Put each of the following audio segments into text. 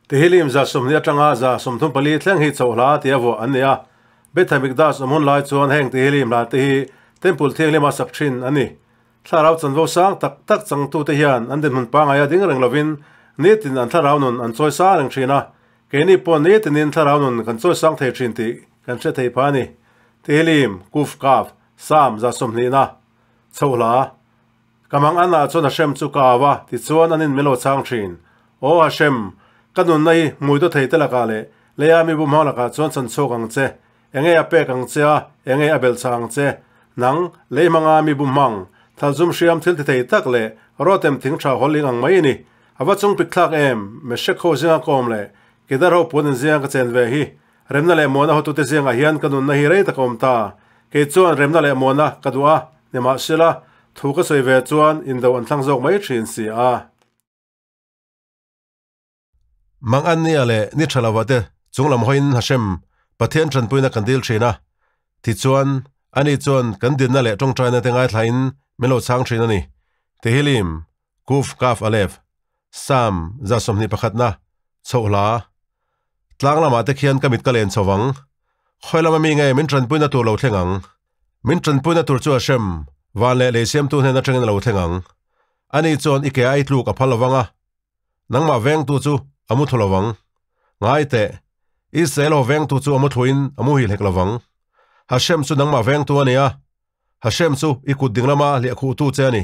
Tehillim 20 atanga 34 thleng hi chauh hla tia vuah an ni a. Beth Hamikdash awm hun lai chuan heng Tehillim hla te hi Temple thianghlima sak thin a ni. Thlarau chanvo sang tak tak changtute hian an dinhmun pangaia ding reng lovin nitin an thlarau nun an chawi sang reng thin a. Keini pawh nitinin thlarau nun kan chawi sang thei thin tih kan hre thei pha a ni. Tehillim, Kuf Kaf, Psalm 20 na chauh hla. Ka mang an ah chuan Hashem chu ka au a, tichuan an in min lo chhang thin. Aw Hashem, ka nunna hi hmui dawt thei te lakah leh leia mi bumhang lakah chuan chan chhuak ang che. Enge a pek ang che a, enge a belh chah ang che. Nang, lei hmanga mi bumhang, thalzum hriam thil ti thei tak leh rawtem thing tha hawlling ang mai i ni. A va chung pik thlak em, Meshek ho zinga ka awm leh Kedar ho puan in zinga ka chen ve hi. Remna leh muana hotute zingah hian ka nunna hi rei tak a awm ta. Kei chuan remna leh muana ka duh a, nimahsela, thu ka sawi ve chuan indo an thlang zawk mai thin si a. Mang an nia leh ni tha lova te chung lam hawiin Hashem, Pathian tanpuina kan dil thin a. Tichuan, ani chuan kan dinna leh tawngtaina te ngaithlain min lo chhang thin a ni. Tehillim, Kuf Kaf Alef, Psalm 21 na, chhoh hla. Tlang lamah te khian ka mit ka len chho vang. Khawi lama mi nge min tanpuina tur lo thleng ang? Min tanpuina tur chu Hashem, van leh lei siamtu hnen atangin a lo thleng ang. Ani chuan i ke a i tluk a phal lovang a, nangmah vengtu chu a mu thu lovang. Ngai teh, Israel ho vengtu chu a mu thluin a muhil hek lovang. Hashem chu nangmah vengtu a ni a, Hashem chu i kut ding lama hliahkhuhtu che a ni.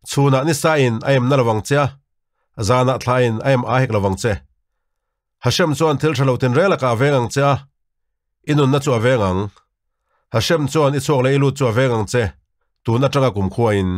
Chhunah ni sain a em na lovang che a, zanah thlain a em a hek lovang che. Hashem chuan thil tha lo tinreng lakah a veng ang che a, i nunna chu a veng ang. Hashem chuan i chhuak leh i lut chu a veng ang che, tun atanga kumkhuain.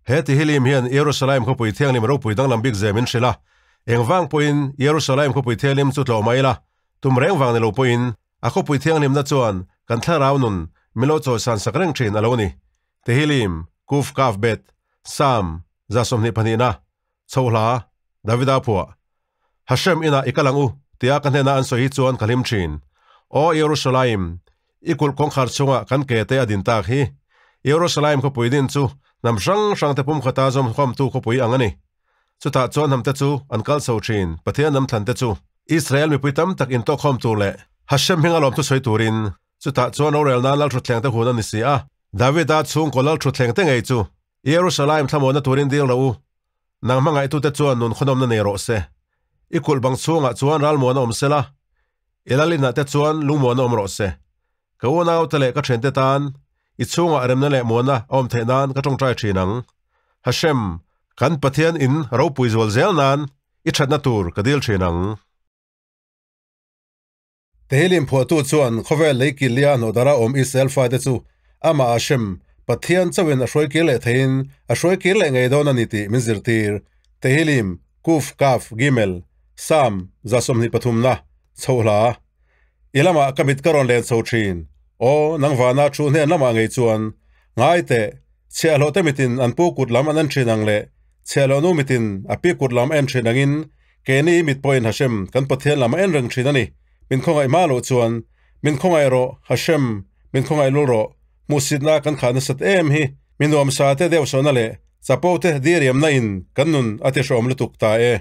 He Tehillim hian Jerusalem khawpui thianghlim ropui danglam bik zia min hrilh a. Engvang pawhin Jerusalem khawpui thianghlim chu tlawh mai ila, tum reng vang ni lo pawhin a khawpui thianghlimna chuan kan thlarau nun min lo chawisan sak reng thin a lo ni. Tehillim, Kuf Kaf Bet, Psalm, 22 na, Chho hla, Davida phuah. Hashem inah i kal ang u, tia ka hnena an sawi hi chuan ka hlim thin. Aw Yerushalayim, i kulh kawngkhar chungah kan ke te a din tak hi. Yerushalayim khawpui din chu hnam hrang hrang te pumkhata zawmkhawmtu khawpui ang a ni. Chutah chuan hnam te chu an kal chho thin, Pathian hnam thlan te chu. Israel mipui tam tak intawkkhawm tur leh Hashem hminga lawmthu sawi turin chutah chuan rorel nan lalthutthleng te hun a ni si a. Davida chhungkaw lalthutthleng te ngei chu Yerushalayim thlamuanna turin dil rawh u. Nang hmangaihtute chuan nun khawnawmna nei rawh se. I kulh bang chhungah chuan ralmuan a awm sela, i lalinah te chuan lungmuan a awm rawh se. Ka unaute leh ka thiante tan i chhungah remna leh muanna a awm theih nan ka tawngtai thin ang. Hashem, kan Pathian in ropui zual zel nan i thatna tur ka dil thin ang. Tehillim phuahtu chuan khawvel lei killia hnawhdara awm Israel fate chu amah Hashem, Pathian chauhin a hruai kir leh theiin a hruai kir leh ngei dawn a ni tih min zirtir. Tehillim, Kuf, Kaf, Gimel, Psalm, 23 na, chhoh hla. I lamah ka mit ka rawn len chho thin. Aw, nang vana thu hnen lamah ngei chuan, Ngai teh, chhiahhlawh te mitin an pu kut lam an en thin ang leh chhiahhlawh nu mitin a pi kut lam a en thin angin Keini mit pawhin Hashem, kan Pathian lam a en reng thin a ni. Min khawngaih hma loh chuan, Min khawngaih rawh, Hashem, min khawngaih lul rawh. Hmuhsitna kan khah nasat em hi. Mi nuamsa te deuhsawhna leh chapo te diriamna in kan nun a tihrawm lutuk ta e.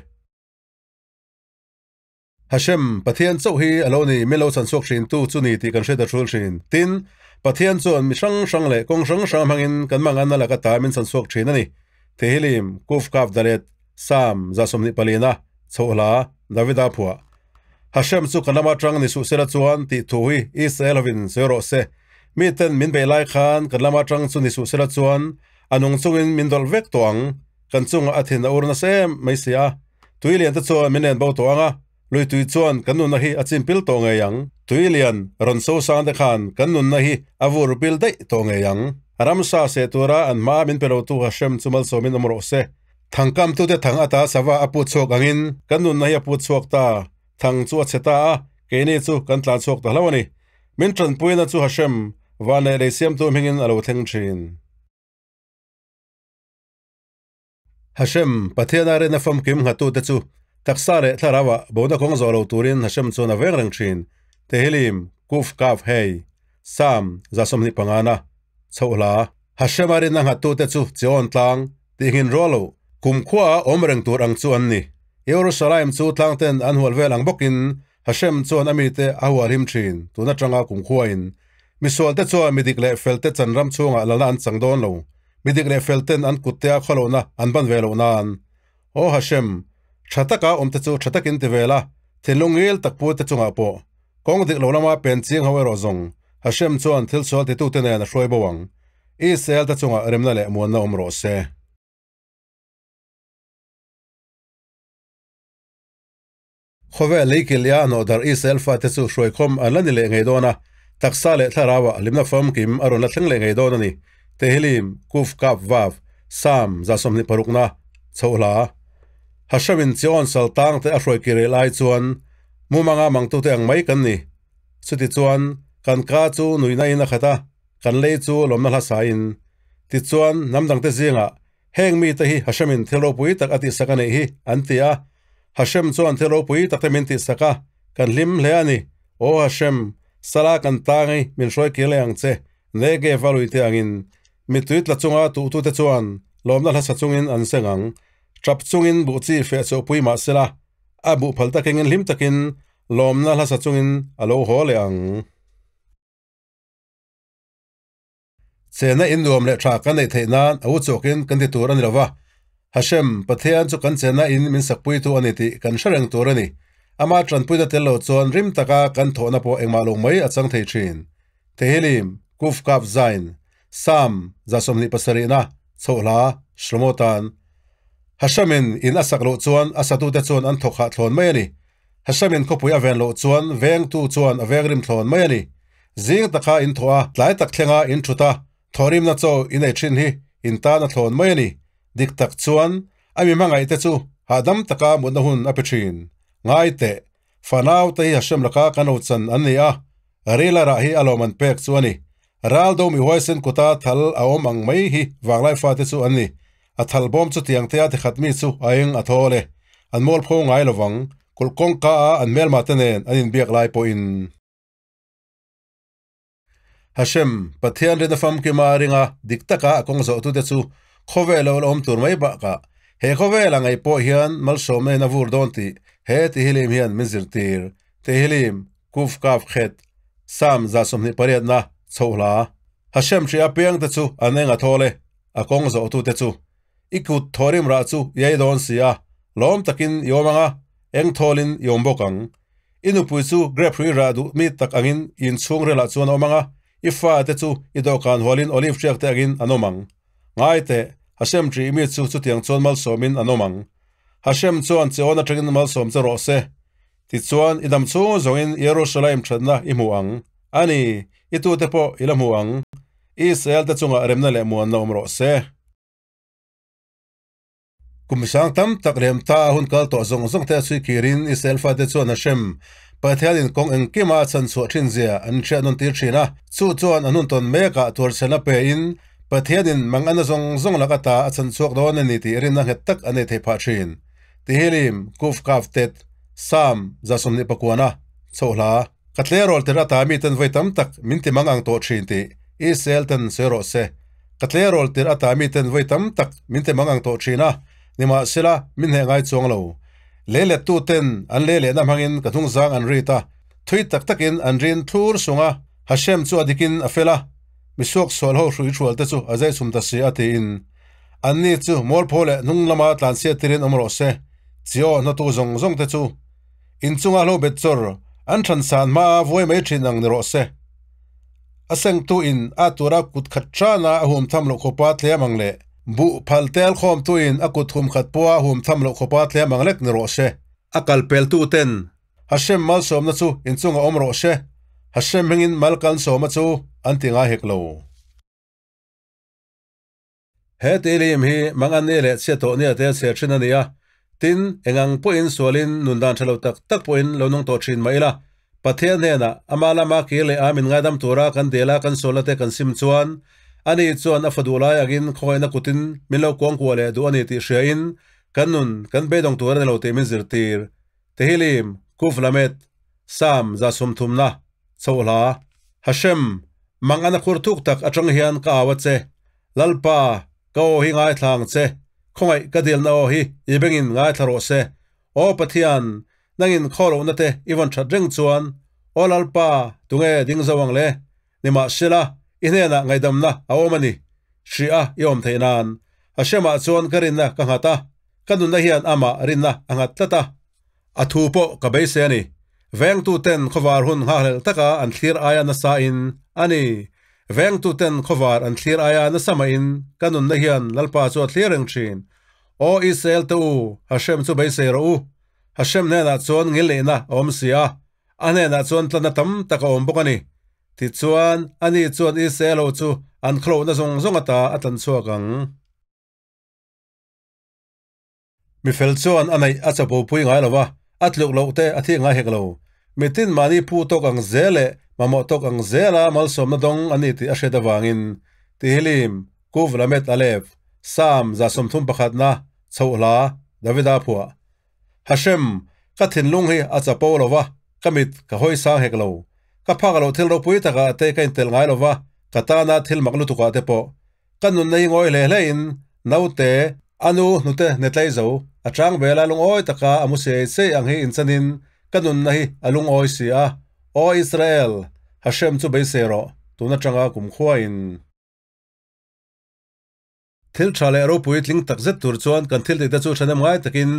Hashem, Pathian chauh hi a lo ni, min lo chhan chhuak thin tu chu ni tih kan hre ta thul thin. Tin, Pathian chuan mi hrang hrang leh kawng hrang hrang hmangin kan manganna laka ta min chhan chhuak thin a ni. Tehillim, Kuf Kaf Dalet, Psalm 24 chhoh hla Davida phuah. Hashem chu ka lama tang ni suh sela chuan tih thu hi Israel hovin sawi rawh se. Miten min beih lai khan kan lama tang chu ni suh sela chuan a nung chungin min dawlh vek tawh ang. Kan chungah a thin a ur nasa em mai si a. Tui lian te chuan min len bo tawh ang a, lui tui chuan kan nunna hi a chim pil tawh ngei ang. Tui lian rawn so sang te khan kan nunna hi a vur pil daih tawh ngei ang. Ramsa seh tura an hma min pe lotu Hashem chu malsawmin awm rawh se. Thangkamtute thang ata sava a put chhuak angin kan nunna hi a put chhuak ta. Thang chu a chhe ta a, keini chu kan tlan chhuak ta hlo a ni. Min tanpuina chu Hashem, van leh lei siamtu hmingin a lo thleng thin. Hashem, Pathiana rinna famkim nghatute chu taksa leh thlarauah bona kawng zawh lo turin Hashem chuan a veng reng thin. Tehillim, Kuf Kaf Hei, Psalm 25 na, chhoh hla. Hashem-a rinna nghattute chu Chion tlang, Tihngin rual lo, Kumkhua awm reng tur ang chu an ni. Jerusalem chu tlangten an hual vel ang bawkin Hashem chuan a mite a hual him thin. Tun atanga kumkhuain misualte chuan midik leh felte chan ram chhungah lalna an chang dawn lo. Midik leh felten an kuttea khawlohna an ban ve loh nan. Aw Hashem, tha taka awmte chu tha takin ti ve la, thinlung ngil tak pute chungah pawh kawng dik lo lama pen ching ho erawh zawng Hashem chuan thil sual titute nen a hruai bo ang. Israel te chungah remna leh muanna awm rawh se. Khawvel leikil ia nawh darh Israel fate chu hruaikhawm an la ni leh ngei dawn a, taksa leh thlarauah hlimna famkim a rawn la thleng leh ngei dawn a ni. Tehillim, Kuf Kap Vav, Psalm 26 na, Chhohla. Hashemin Chion sal tangte a hruai ki rel ai chuan mumanga mangtute ang mai kan ni. Chutichuan, kan ka chu nuihna in a khat a, kan lei chu lawmna hla sain. Tichuan, hnam dangte zingah Heng mite hi Hashemin thil ropui tak a tihsak a neih hi, an ti a. Hashem chuan thil ropui tak te min tihsak a, kan hlim hle a ni. Aw Hashem, sala kan tang i min hruai kir leh ang che, Negev a lui te angin. Mittui tla chunga tuhtute chuan lawmna hlasa chungin an seng ang. Tap chungin buh chi feh chawhpui mah sela, a buh phal takengin hlim takin lawmna hlasa chungin a lo haw leh ang. Chena in nuam leh tha kan neih theih nan a u chawkin kan ti tur a ni lo va. Hashem, Pathian chu kan chena in min sakpuitu a ni tih kan hre reng tur a ni. Ama tanpuina tel lo chuan rim taka kan thawhna pawh engmah lo mai a chang thei thin. Tehillim, Kuf Kaf Zain, Psalm 27 na, Chhohla, Shlomo tan. Hashemin in a sak loh chuan a satute chuan an thawk hah thlawn mai a ni. Hashemin khawpui a ven loh chuan vengtu chuan a veng rim thlawn mai a ni. Zing taka in thawh a, tlai tak thlenga in thut a, thawhrimna chaw i nei thin hi in tan a thlawn mai a ni. Dik tak chuan a mi hmangaihte chu hahdam taka mutna hun a pe thin. Ngai teh, fanau te hi Hashem laka kan lo chan an ni a, rila rah hi a lawm an pek chu a ni. Ral do mi huaisen kuta thal a awm ang mai hi vanglai fate chu an ni. A thal bawm chu tiang tea ti khat mi chu a eng a thawl e. An mualpho ngai lovang, kulh kawngka a an hmelma te nen an inbiak lai pawhin. Hashem, Pathian rin a famkima a ring a, dik taka a kawng zawhtute chu khawvel a awlawm tur mai bakah he khawvel a ngaih pawh hian malsawmna in a vur dawn tih he Tehillim hian min zirtir. Tehillim, Kuf Kaf Khet, Psalm 28 na, Chhohla. Hashem hria apiangte chu an eng a thawl e. A kawng zawhtute chu i kut thawrim rah chu i ei dawn si a, lawm takin i awm ang a, eng thawlin i awm bawk ang. I nupui chu grape hrui rah duh mi tak angin i inchhung relah chuan a awm ang a, i fate chu i dawhkan hualin olive hriak te angin an awm ang. Ngai teh, Hashem ṭih mi chu chutiang chuan malsawmin an awm ang. Hashem chuan che awn aṭangin malsawm che rawh se. Tichuan, i dam chhung zawngin Jerusalem ṭhatna i hmu ang. A ni, i tute pawh i la hmu ang. Israel te chungah remna leh muanna awm rawh se. Kum sang tam tak lem ta a hun kal tawh zawng zawng te a chhui kirin Israel fate chuan Hashem, Pathianin kawng engkima a chhan chhuah thin zia an hriat nawn tir thin a. Chu chuan an hun tawn mekah tuarchhelna pe in Pathianin mangana zawng zawng lak ata a chhan chhuak dawn a ni tih rinna nghet tak a nei thei phah thin. Tehillim, Kuf Kaf Tet, Psalm 29 a chhohla. Ka tleirawl tir ata miten vawi tam tak min ti mang ang tawh thin tih Israel ten sawi rawh se. Ka tleirawl tir ata miten vawi tam tak min ti mang ang tawh thin a, nimahsela min hneh ngai chuang lo. Lei lettu ten an lei lehna hmangin ka hnungzang an rit a, thui tak takin an rin thlur sung a, Hashem chu a dikin a fel a, misuak sual ho hrui hrual te chu a zai chhum ta si a tiin. Anni chu mualpho leh hnung lama tlanchhiat tirin awm rawh se, chiaw hnawtu zawng zawng te chu Inchunga hlo bet chawr an than san hmaa vuai mai thin ang ni rawh se. A sengtu in a tura kut khat tana a hum tham loh khawpa tlem ang leh buh phal tel khawmtu in a kut hum khat pawha hum tham loh khawpa tlem ang lek ni rawh se. A kal peltu ten Hashem malsawmna chu inchunga awm rawh se, Hashem hmingin mal kan sawma chu an ti ngai hek lo. He Tehillim hi Mangani leh Chhiatawhnia te chhe thin a ni a, tin, eng ang pawhin sualin nun dan tha lo tak tak pawhin lo nung tawh thin mah ila, Pathian hnenah ama lama kir leh a min ngaidam tura kan dela kan sualna te kan sim chuan ani chuan a fa duh lai angin khawngaihna kutin min lo kuangkuah leh duh a ni tih hriain kan nun kan beidawng tur a ni lo tih min zirtir. Tehillim, Kuf Lamed, Psalm 30 na, Chhohla, Hashem, Mang an a khur thuk tak atang hian ka au a che. Lalpa, ka aw hi ngaithla ang che. Khawngaih ka dilna aw hi i bengin ngaithla rawh se. Aw Pathian, nangin khaw lohna te i vawn that reng chuan, Aw Lalpa, tunge ding zo ang le? Nimahsela, i hnenah ngaihdamna a awm a ni. Hria i awm theih nan. Hashemah chuan ka rinna ka nghat a, ka nunna hian amah rinna a nghat tlat a. A thu pawh ka beisei a ni. Vengtuten khawvar hun nghakhlelh taka an thlir aia nasa in a ni. Vengtuten khawvar an thlir aia nasa mahin ka nunna hian Lalpa chu a thlir reng thin. Aw Israel te u, Hashem chu beisei rawh u. Hashem hnenah chuan ngilneihna a awm si a, a hnenah chuan tlanna tam tak a awm bawk a ni. Tichuan, ani chuan Israel ho chu an khawlohna zawng zawng ata a tlan chhuak ang. Mi fel chuan a neih a chapo pui ngai lo va, a tluk loh te a thik ngai hek lo. Mitin mahni phu tawk ang zel leh mamawh tawk ang zela malsawmna dawng a ni tih a hriat avangin Tehillim, Kuv Lamed Alef, Psalm 31na, Chhoh hla, Davida phuah. Hashem, ka thinlung hi a chapo lo va, ka mit ka hawi sang hek lo. Ka phak loh thil ropui takah te ka intelh ngai lo va, ka tana thil mak lutukah te pawh. Ka nunna hi ngawi hle hle in naute, a nu hnute netlai zo, a chang vela lungawi taka a mu sei sei ang hi inchanin ka nunna hi a lungawi si a. Aw Israel, Hashem chu beisei rawh, tun atanga kumkhua in. Thil tha leh ropui tling tak zet tur chuan kan thil tihte chu thahnem ngai takin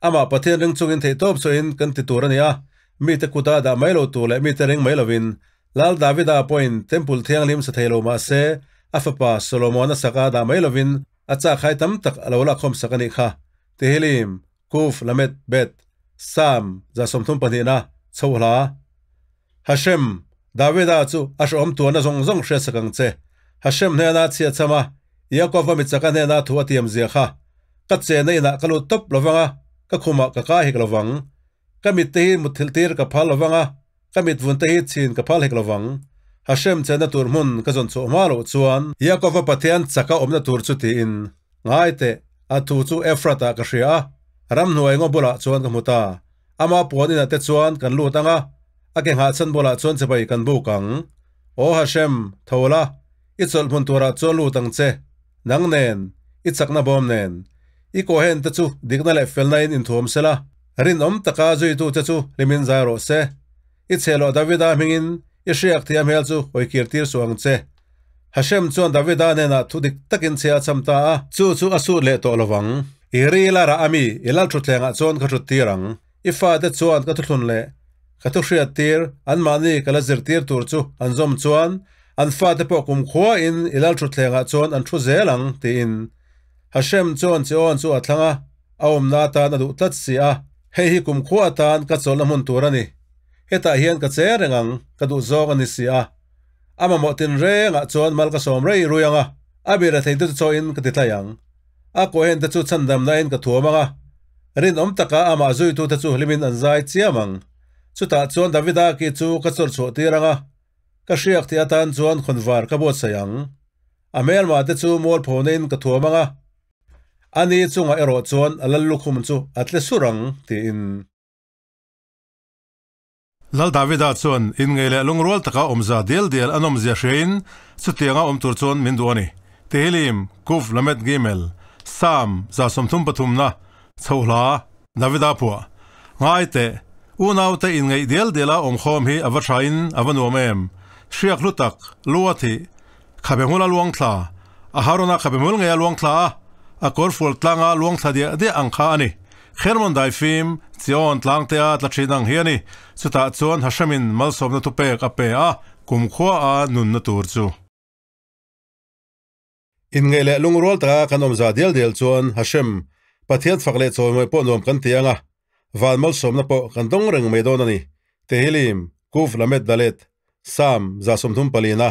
amah Pathian ring chungin theihtawp chauhin kan ti tur a ni a, mite kuta dah mai lo tur leh mite ring mai lovin Lal Davida pawhin Temple thianghlim sa thei lo mah se, a fapa Solomon-a sak a dah mai lovin a chak hai tam tak a lo lakkhawm sak a nih kha. Tehillim, Kuf, Lamed, Bet, Psalm, 32na, chhoh hla. Hashem, Davida chu a hrehawm tuarna zawng zawng hriat sak ang che. Hashem hnena chhiat cham a, Yaakova michaka hnena thu a tiam zia kha. Ka chenna inah ka lut tawp lovang a, ka khumah ka kai hek lovang. Ka mitte hi mutthilh tir ka phal lovang a, Ka mitvun te hi chhin ka phal hek lovang. Hashem chenna tur hmun ka zawn chhuah hma loh chuan. Yaakova Pathian chaka awmna tur chu tiin, Ngai teh, a thu chu Efrat-ah ka hria a, ramhnuai ngaw bulah chuan ka hmu ta. Ama puan inah te chuan kan lut ang a, a ke nghahchhan bulah chuan chibai kan buk ang. Aw Hashem, tho la, i chawlh hmun turah chuan lut ang che, nang nen, i chakna bawm nen. I kohen te chu dikna leh felna in inthuam sela. Rinawm taka zuitute chu hlimin zai rawh se. I chhehloh Davida hmingin i hriak thih a hmel chu hawikir tir suh ang che. Hashem chuan Davida hnenah thu dik takin chhe a cham ta a. Chu chu a sut leh tawh lovang. I ril a rah a mi, i lal thutthlengah chuan ka thut tir ang. I fate chuan ka thuthlun leh ka thu hriat tir, anmahni ka la zirtir tur chu an zawm chuan an fate pawh kumkhuain i lal thutthlengah chuan an thu zel ang, tiin. Hashem chuan Chion chu a thlang a. A awmna atan a duh tlat si a, hei hi kumkhua atan ka chawlhna hmun tur a ni. Hetah hian ka che reng ang, ka duh zawk a ni si a. A mamawh tinrengah chuan mal ka sawm rei rui ang a, a bira theite chu chawiin ka ti tlai ang. A kohen te chu chhandamnain ka thuam ang a, rinawm taka amah zuitute chu hlimin an zai chiam ang. Chutah chuan Davida ki chu ka chawrh chhuah tir ang a, ka hriak tih atan chuan khawnvar ka buatsaih ang. A hmelmah te chu mualphonain ka thuam ang a, A ni chungah erawh chuan a lal lukhum chu a tle sur ang, tiin. Lal Davida chuan inngei leh lungrual taka awmza dial dial a nawmzia hriain chutianga awm tur chuan min duh a ni. Tehillim, Kuf Lamed Gimel, Psalm 33 na, Chhoh hla, Davida phuah, Ngai teh, unaute inngeih dial diala awmkhawm hi a va thain a va nuam em? Hriak hlu tak, lu a thih, Khabe hmul a luang thla, a Harona khabe hmul ngei a luang thla a, a kawr fual tlanga luang thla diah diah ang kha a ni. Hermon daifim, Chion tlangtea tla thin ang hi a ni. Chutah chuan Hashemin malsawmna thupek a pe a, kumkhua a nunna tur chu. Inngeih leh lungrual taka kan awm za dial dial chuan Hashem, Pathian fak leh chawimawi pawh nuam kan ti ang a, van malsawmna pawh kan dawng reng mai dawn a ni. Tehillim, Kuf Lamed Dalet, Psalm 34 na,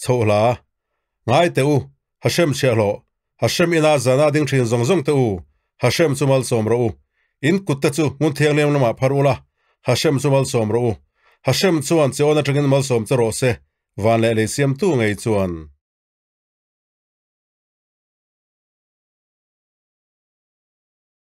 Chhoh hla, Ngai teh u, Hashem chhiahhlawh, Hashem ina zana ding thin zawng zawng teh u, Hashem chu malsawm rawh u. In kut te chu hmun thianghlim lamah phar ula, Hashem chu malsawm rawh u. Hashem chuan che awn atangin malsawm che rawh se, van leh lei siamtu ngei chuan.